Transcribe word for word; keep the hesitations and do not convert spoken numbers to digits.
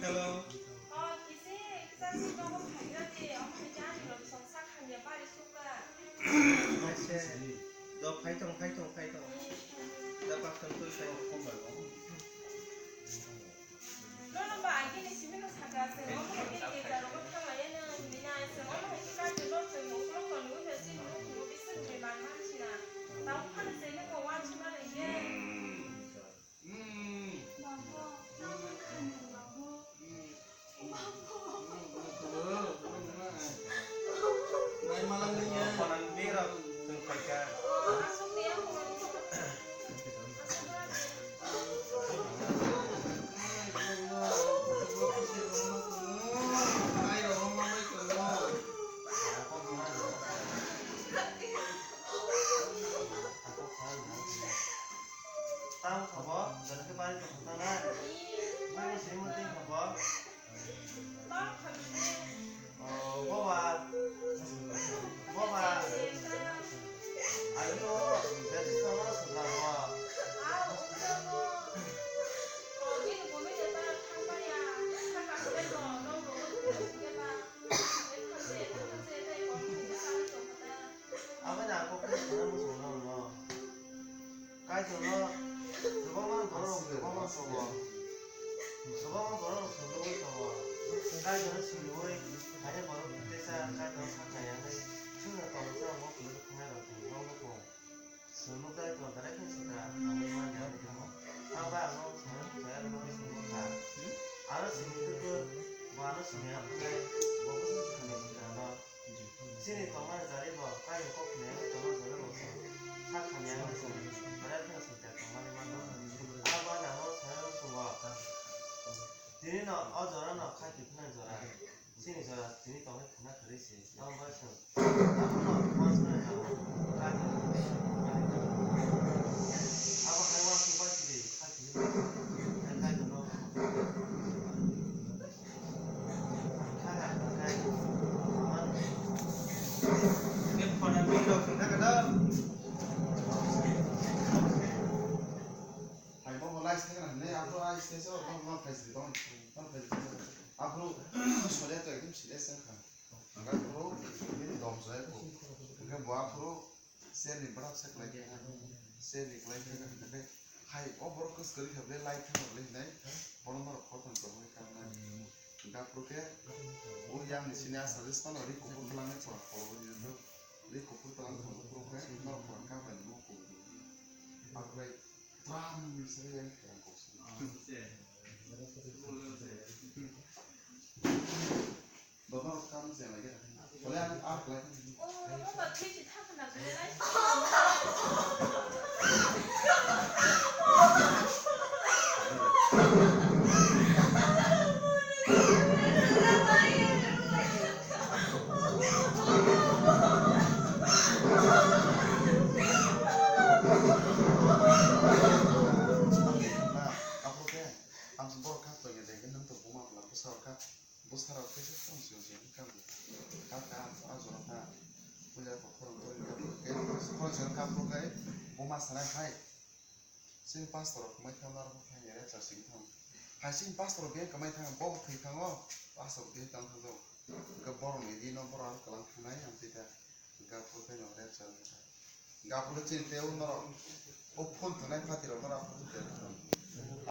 Hello. Aise, do phaitong, phaitong, phaitong. Da baksa twi phaitong. Nono ba agini simi no saka se, omo hai khe keta rogo thanglaiya no hinwi nai se, omo hai khe kate no se, mokolo kono wngya se, mokolo kono bising ni man man sina. Tamo phano se no ko wan sima rege. Tamo sabo, jora khe bari tong thana. Nini simi twi sabo. Oh, boba. Boba. Ayo, jadi sama sebelah boba. Abo na kok ni sana mo song na mo. Kaitorno kwbangma borok rok kwbangma tongo. Kwbangma borok rok swngjagwi tongo. Kaitorno siniui haino borok teisa Kaitorno sakha ya hwnwi chwngno tongmani borok kwlwng thangnairok chwng nukgo. Chwng nukjagwi tongo, belai kheno swkang ang nukmani ang nukha. Ang bai ang no sana swkang, ang no swngmani kha. Ano simi twibo bo ano simi ya hwnwi bo bwswk swkang swkang no. Chini tongmani jari bo kaini kok khna yangwi tongma jora bo se sak hamya wngwi se belai kheno sinter tongmani mano. Abo ani amo sanai rw sungo. Tini no o jora no kha kiphilnai jora. Chini jora tini tongwi khna kwrwi se. Tamo bai se abono uansuknai nango. Kaini abo hai uansuk bai sidi kha kiphilnai. Hai kaini no. Hai bo lai se kana ne aphuru ai se so bo ma phai si don ma phai si. Aphuru sole to ekdom serious kha. Ang aphuru ni dom jai ko. Ke bo aphuru Serni bwrap se kwlai kha, serni kwlai kha, hwnkhe hai o borok kwswk kwrwi kha ble lai thangma ble hinai, bono norok khoroknwi tongwi kha wngnai. Hwnkhe aphuru khe o yang ni sini a suggest phano ri kuphur twlangwi pora khoro ri rw, ri kuphur twlangwi pora khoro khe norok pora kha bai nw kuk. Aphuru bai tram se yang kha kok se. Baba, kamu saya lagi. Boleh aku, aku lagi. Aku deh, langsung bawa kap lagi deh, ini untuk rumah belakang besar kap. Bwsarok khe se tong sio sio wng kha bo. Kha kha a jora kha. Puila kok khorang khorang kha khe khorang sio kha phuru khe buma sanai hai. Chini pastor rok mai thang narwk khe ya cha sing thang. Hai chini pastor rok beng kamai thang bo thwi thango. Pastor rok beng tang thang jok. Hwnkhe borok ni di no borok kwlang thangnai ang twi kha. Hwnkhe aphuru khe no rep cha wng kha. Hwnkhe aphuru chini tei o norok o phone thwngnai phatiro norok aphuru tei.